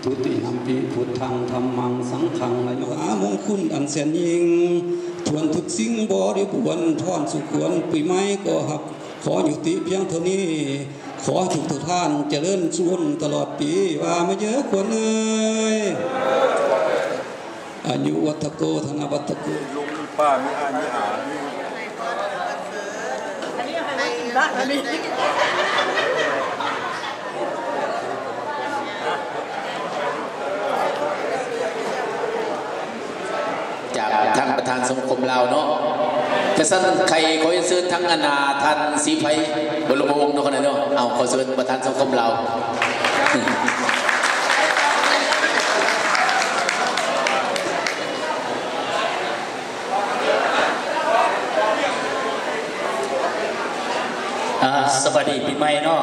ທຸຕິຍຳປິ ພຸດທັງ ທຳມັງ ສັງຄັງ ອາຍຸຫາມຸງຄຸນອັນແສນຍິ່ງ ທວນທຸກສິ່ງບໍລິບວນ ທອນສຸຂວັນ ປີໃໝ່ກໍຮັບ ຂໍຍຸຕິພຽງເທົ່ານີ້ ຂໍໃຫ້ທຸກໆທ່ານຈະເລີນສຸຂວັນຕະຫຼອດປີ ວ່າມາເດີ້ຂວັນເອີຍ ອາຍຸວັດທະໂກ ທະນະວັດທະໂກ ລຸງມີປ້າມີອ້າຍມີອາມີ ອັນນີ້ໃຫ້ມາກິນບ້ານອັນນີ້ ຈາກທ່ານປະທານສະມາຄົມລາວເນາະ. ກະຊັ້ນ ໃຄຂໍຮຽນເຊີນທາງອັນນາທ່ານສີໄພ ບົລະວົງເນາະ ເນາະ. ເອົາ ຂໍເຊີນປະທານສະມາຄົມລາວ. ອາ ສະບາຍດີປີໃໝ່ເນາະ.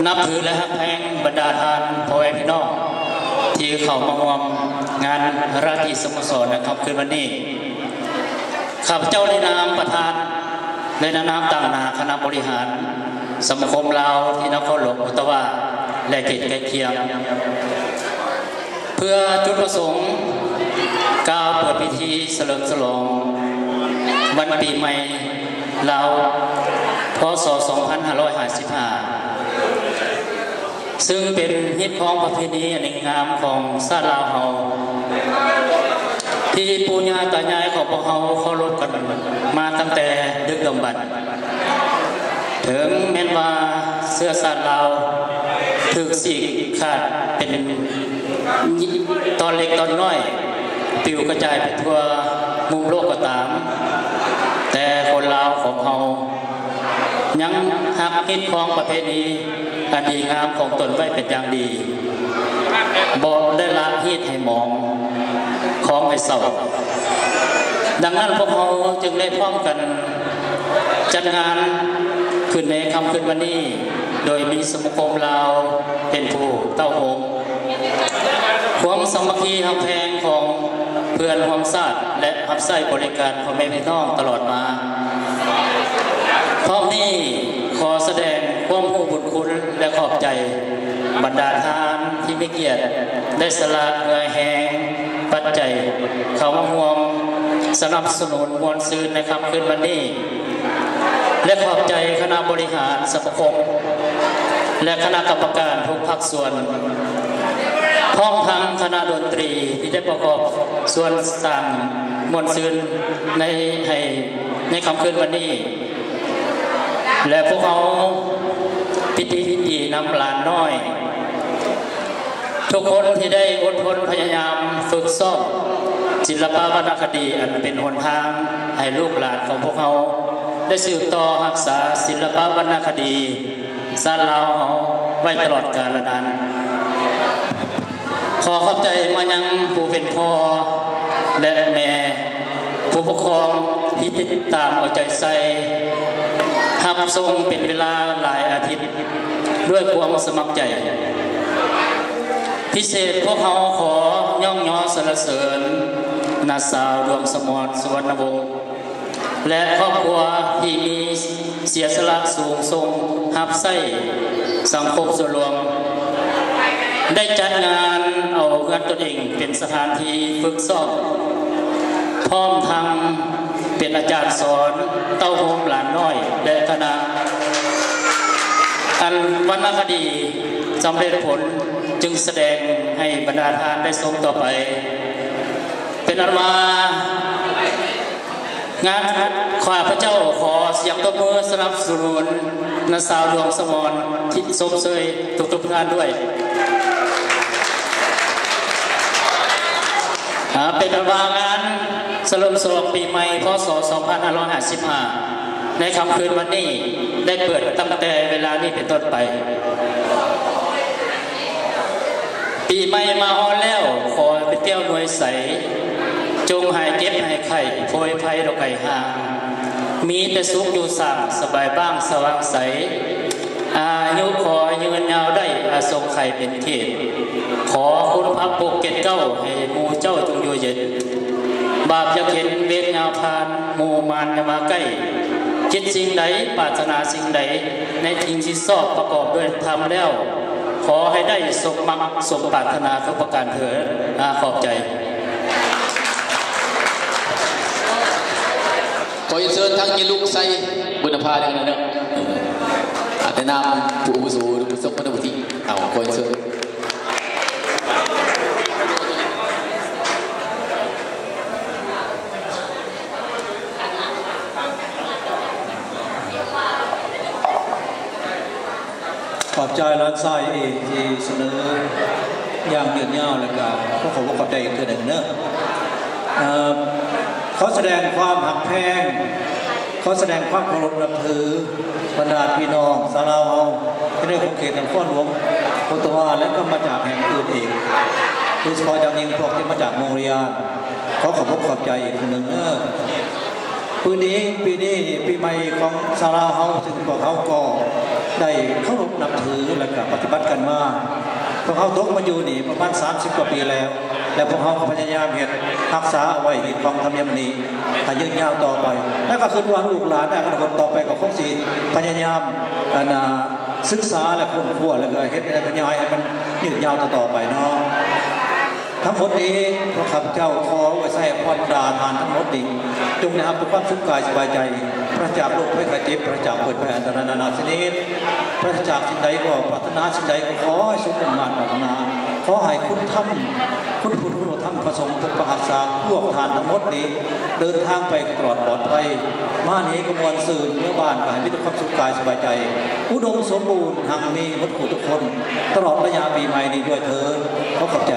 ນັບຖື ແລະ ຮັກແພງບັນດາທ່ານພໍ່ແມ່ພີ່ນ້ອງ ທີ່ເຂົ້າມາຮ່ວມງານລາຕີສະໂມສອນໃນຄ່ຳຄືນວັນນີ້. ຂ້າພະເຈົ້າໃນນາມປະທານ ແລະ ໃນນາມຕາງໜ້າຄະນະບໍລິຫານສະມາຄົມລາວທີ່ນະຄອນຫຼວງໂອດຕາວາ ແລະ ເຂດໃກ້ຄຽງ ເພື່ອຈຸດປະສົງກ່າວເປີດພິທີສະເຫຼີມສະຫຼອງວັນປີໃໝ່ລາວ ພ.ສ. ສອງພັນຫ້າຮ້ອຍຫ້າສິບຫ້າ ຊຶ່ງເປັນຮີດຄອງປະເພນີອັນດີງາມຂອງຊາດລາວເຮົາ ທີ່ປູ່ຍ່າຕາຍາຍຂອງພວກເຮົາເຄົາລົບກັນມາຕັ້ງແຕ່ດຶກດຳບັນ. ເຖິງແມ່ນວ່າເຊື້ອຊາດລາວຖືກສີກຂາດເປັນຕອນເລັກຕອນນ້ອຍ ປິວກະຈາຍໄປທົ່ວມຸມໂລກກໍຕາມ, ແຕ່ຄົນລາວຂອງເຮົາຍັງຮັກຮີດຄອງປະເພນີອັນດີງາມຂອງຕົນໄວ້ເປັນຢ່າງດີ, ບໍ່ໄດ້ລະຮີດໃຫ້ໝອງ, ຄອງໃຫ້ເຊົາ. ດັ່ງນັ້ນ ພວກເຮົາຈຶ່ງໄດ້ພ້ອມກັນ ຈັດງານຂຶ້ນໃນຄ່ຳຄືນວັນນີ້ ໂດຍມີສະມາຄົມລາວເປັນຜູ້ເຕົ້າໂຮມຄວາມສາມັກຄີຮັກແພງຂອງເພື່ອນຮ່ວມຊາດ ແລະ ຮັບໃຊ້ບໍລິການພໍ່ແມ່ພີ່ນ້ອງຕະຫຼອດມາ. ພ້ອມນີ້ ຂໍສະແດງຄວາມຮູ້ບຸນຄຸນ ແລະ ຂອບໃຈບັນດາທ່ານທີ່ມີກຽດໄດ້ສະຫຼະເຫື່ອແຮງ ປັດໄຈເຂົ້າມາຮ່ວມສະໜັບສະໜູນມ່ວນຊື່ນໃນຄ່ຳຄືນວັນນີ້ ແລະ ຂອບໃຈຄະນະບໍລິຫານສະມາຄົມ ແລະ ຄະນະກຳມະການທຸກພາກສ່ວນ ພ້ອມທັງຄະນະດົນຕີທີ່ໄດ້ປະກອບສ່ວນສ້າງມ່ວນຊື່ນໃນ ໃຫ້ໃນຄ່ຳຄືນວັນນີ້ ແລະ ພວກເຮົາ ພິທີ ພິທີນຳຫຼານນ້ອຍ ທຸກຄົນທີ່ໄດ້ອົດທົນພະຍາຍາມຝຶກຊ້ອມສິລະປະວັນນະຄະດີ ອັນເປັນຫົນທາງໃຫ້ລູກຫຼານຂອງພວກເຮົາໄດ້ສືບຕໍ່ຮັກສາສິລະປະວັນນະຄະດີຊາດລາວເຮົາໄວ້ຕະຫຼອດການລະນານ. ຂໍຂອບໃຈມາຍັງຜູ້ເປັນພໍ່ ແລະ ແມ່ ຜູ້ປົກຄອງທີ່ຕິດຕາມເອົາໃຈໃສ່ ຮັບຊົມເປັນເວລາຫຼາຍອາທິດດ້ວຍຄວາມສະໝັກໃຈ. ພິເສດພວກເຮົາຂໍຍ້ອງຍໍສັນລະເສີນນ້າສາວ ດວງສະໝອນ ສຸວັນນະວົງ ແລະ ຄອບຄົວທີ່ມີເສຍສະຫຼະສູງສົ່ງຮັບໃຊ້ສັງຄົມສ່ວນລວມ ໄດ້ຈັດງານເອົາເຮືອນຕົນເອງເປັນສະຖານທີ່ຝຶກຊ້ອມ ພ້ອມທັງເປັນອາຈານສອນເຕົ້າໂຮມຫຼານນ້ອຍ ແລະ ຄະນະ ອັນວັນນະຄະດີສຳເລັດຜົນຈຶ່ງສະແດງໃຫ້ບັນດາທ່ານໄດ້ຊົມຕໍ່ໄປ. ເປັນອັນວ່າ ງານ ຂ້າພະເຈົ້າຂໍສຽງຕົບມືສະໜັບສະໜູນນ້າສາວ ດວງສະໝອນ ທີ່ຊົມເຊີຍທຸກໆທ່ານດ້ວຍ. ອາ ເປັນອັນວ່າງານສະເຫຼີມສະຫຼອງປີໃໝ່ ພ.ສ. ສອງພັນຫ້າຮ້ອຍຫ້າສິບຫ້າ ໃນຄ່ຳຄືນວັນນີ້ ໄດ້ເປີດຕັ້ງແຕ່ເວລານີ້ເປັນຕົ້ນໄປ. ປີໃໝ່ມາຮອດແລ້ວ, ຂໍໃຫ້ເປັນແກ້ວໜວຍໃສ, ຈົ່ງຫາຍເຈັບຫາຍໄຂ້, ໂພຍໄພດອກໄກ່ຫ່າງ, ມີແຕ່ສຸກຢູ່ສ້າງ, ສະບາຍບ້າງສະຫວ່າງໃສ, ອາຍຸຂໍໃຫ້ຍືນຍາວໄດ້, ອາສົງໄຂເປັນເຂດ, ຂໍຄຸນພະປົກເກດເກົ້າ, ໃຫ້ໝູ່ເຈົ້າຈົ່ງຢູ່ເຢັນ, ບາບຢ່າເຂັນເວນຢ່າຜ່ານ, ໝູ່ມານຢ່າມາໃກ້, ຄິດສິ່ງໃດ, ປາດຖະໜາສິ່ງໃດ, ໃນສິ່ງທີ່ຊອບປະກອບດ້ວຍທຳແລ້ວ, ຂໍໃຫ້ໄດ້ສົມມັກສົມປາດຖະໜາທຸກປະການເທີ້ນ. ອາ ຂອບໃຈ. ຂໍເຊີນທາງຍາລຸກໄຊບຸນນະພາເດີເນາະ ອາ ແນະນຳຜູ້ອາວຸໂສ ຜູ້ຊົງຄຸນວຸດທິ. ເອົາ ຂໍເຊີນ. ຂອບໃຈຫຼານຊາຍເອງທີ່ສະເໜີຢ່າງຍືດຍາວ ແລ້ວກະຂໍຂອບໃຈອີກເທື່ອໜຶ່ງເດີ. ເອີ ຂໍສະແດງຄວາມຮັກແພງ ຂໍສະແດງຄວາມເຄົາລົບນັບຖື ບັນດາພີ່ນ້ອງຊາວລາວເຮົາ ທີ່ໃນຂົງເຂດນະຄອນຫຼວງໂຄໂຕວາ ແລະ ກໍມາຈາກແຫ່ງອື່ນອີກ ໂດຍສະເພາະຢ່າງຍິ່ງພວກທີ່ມາຈາກໂມງລຽນ ຂໍຂອບອົກຂອບໃຈອີກຄັ້ງໜຶ່ງເດີ. ປີນີ້ ປີນີ້ປີໃໝ່ຂອງຊາວລາວເຮົາ ຊຶ່ງພວກເຮົາກໍໄດ້ເຄົາລົບນັບຖື ແລະ ກະປະຕິບັດກັນມາ. ພວກເຮົາຕົກມາຢູ່ນີ້ປະມານສາມສິບກວ່າປີແລ້ວ ແລະ ພວກເຮົາກໍພະຍາຍາມເຮັດຮັກສາເອົາໄວ້ຮີດຄອງທຳນຽມນີ້ໃຫ້ຍືນຍາວຕໍ່ໄປ ແລະ ກໍຄິດວ່າລູກຫຼານໃນອະນາຄົດຕໍ່ໄປກໍຄົງຊິພະຍາຍາມ ອັນນ່າ ສຶກສາ ແລະ ຄົ້ນຄວ້າ ແລ້ວກໍເຮັດໃຫ້ຂະຫຍາຍໃຫ້ມັນຍືດຍາວຕໍ່ໆໄປເນາະ. ທັງໝົດນີ້ ພວກຂ້າພະເຈົ້າຂໍອວຍໄຊໃຫ້ພອນບັນດາທ່ານທັງໝົດນີ້ ຈົ່ງໄດ້ຮັບແຕ່ຄວາມສຸກກາຍສະບາຍໃຈ, ປາສະຈາກໂລກໄພໄຂ້ເຈັບ, ປາສະຈາກເວດໄພອັນຕະລາຍນານາຊະນິດ, ປາສະຈາກສິ່ງໃດກໍ ປາດຖະໜາສິ່ງໃດກໍຂໍໃຫ້ສົມມຸ່ງມາດປາດຖະໜາ, ຂໍໃຫ້ຄຸນທຳ ຄຸນພຸດ ຄຸນທຳ ພະສົງປົກປັກຮັກສາພວກທ່ານທັງໝົດນີ້ ເດີນທາງໄປຕະຫຼອດປອດໄພ, ມານີ້ກໍມ່ວນຊື່ນ, ເມືອບ້ານກໍໃຫ້ມີແຕ່ຄວາມສຸກກາຍສະບາຍໃຈ, ອຸດົມສົມບູນ, ຮັ່ງມີໝົດທຸກຄົນ ຕະຫຼອດໄລຍະປີໃໝ່ນີ້ດ້ວຍເທີ້ນ. ຂໍຂອບໃຈ.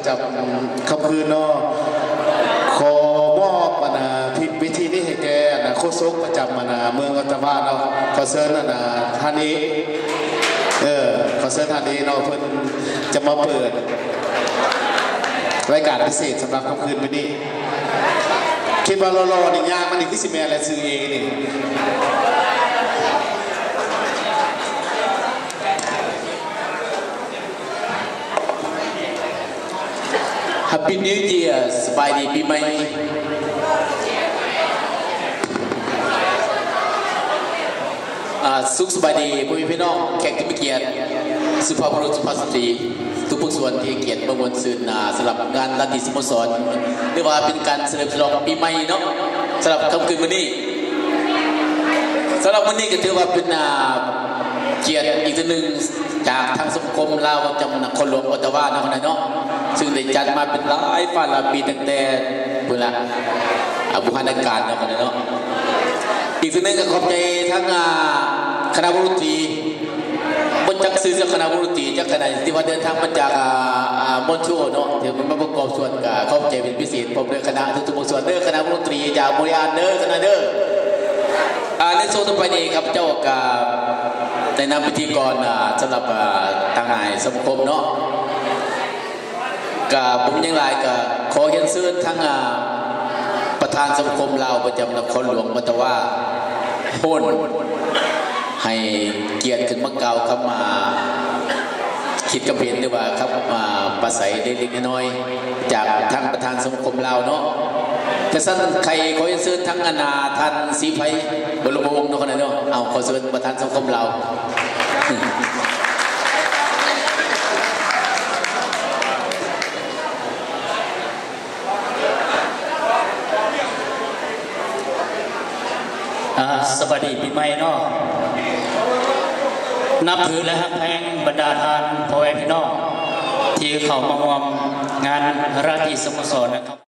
ປະຈຳຄ່ຳຄືນເນາະ ຂໍມອບອັນນາ ເວທີນີ້ໃຫ້ແກ່ອັນນາ ໂຄສົກປະຈຳອັນນາ ເມືອງອອດຕາວາເນາະ ຂໍເຊີນອັນນາ ທ່ານນີ້ ເອີ ຂໍເຊີນທ່ານນີ້ເນາະ ເພິ່ນຈະມາເປີດລາຍການພິເສດສຳລັບຄ່ຳຄືນມື້ນີ້ ຄິດວ່າຫຼໍ່ໆນີ້ ຍ່າງມານີ້ຄືຊິແມ່ນແຫຼະ ຊື່ເອງນີ້. Happy New Year ສະບາຍດີປີໃໝ່ ອາ ສຸກສະບາຍດີພໍ່ແມ່ພີ່ນ້ອງ ແຂກທີ່ມີກຽດ ສຸພາບບຸລຸດ ສຸພາບສະຕີ ທຸກພາກສ່ວນທີ່ໃຫ້ກຽດມາມ່ວນຊື່ນ ອາ ສຳລັບງານລາຕີສະໂມສອນ ຫຼືວ່າເປັນການສະເຫຼີມສະຫຼອງປີໃໝ່ເນາະ ສຳລັບຄ່ຳຄືນມື້ນີ້. ສຳລັບມື້ນີ້ກໍຖືວ່າເປັນ ອາ ກຽດອີກເທື່ອໜຶ່ງ ຈາກທາງສະມາຄົມລາວປະຈຳນະຄອນຫຼວງອອດຕາວາເນາະ ເນາະ ຊຶ່ງໄດ້ຈັດມາເປັນຫຼາຍຟ້າຫຼາຍປີ ຕັ້ງແຕ່ພຸ້ນລະ ອາ ບູຮານະການເນາະ ເນາະ. ອີກເທື່ອໜຶ່ງກໍຂອບໃຈທາງ ອາ ຄະນະວົງດົນຕີ ບໍ່ຈັກຊື່ຈັກຄະນະວົງດົນຕີຈັກຄະນະ ທີ່ວ່າເດີນທາງມາຈາກ ອາ ອາ ມອນໂທເນາະ ທີ່ມາປະກອບສ່ວນ ກໍຂອບໃຈເປັນພິເສດ ພ້ອມດ້ວຍຄະນະທຸກໆພາກສ່ວນເດີ ຄະນະວົງດົນຕີຈາກບໍລິຫານເດີ ຄະນະເດີ. ອາ ໃນຊ່ວງຕໍ່ໄປນີ້ ຂ້າພະເຈົ້າກໍໃນນາມພິທີກອນ ອາ ສຳລັບ ອາ ທາງນາຍສະມາຄົມເນາະ ກໍບໍ່ມີຫຍັງຫຼາຍ ກໍຂໍຮຽນເຊີນທາງ ອາ ປະທານສະມາຄົມລາວປະຈຳນະຄອນຫຼວງອອດຕາວາ ໂຮນ ໃຫ້ກຽດຂຶ້ນມາກ່າວຄຳ ອາ ຄິດຄຳເຫັນ ຫຼືວ່າຄຳ ອາ ປາໄສເລັກໆນ້ອຍໆ ຈາກທາງປະທານສະມາຄົມລາວເນາະ. ຈັ່ງຊັ້ນ ໃຄ່ຂໍຮຽນເຊີນທາງອັນນາ ທ່ານສີໄພ ບໍລົມວົງເນາະ ເນາະ. ເອົາ ຂໍເຊີນປະທານສະມາຄົມລາວ. ອາ ສະບາຍດີປີໃໝ່ເນາະ ນັບຖື ແລະ ຮັກແພງບັນດາທ່ານພໍ່ແມ່ພີ່ນ້ອງ ທີ່ເຂົ້າມາຮ່ວມງານລາຕີສະໂມສອນນະຄັບ.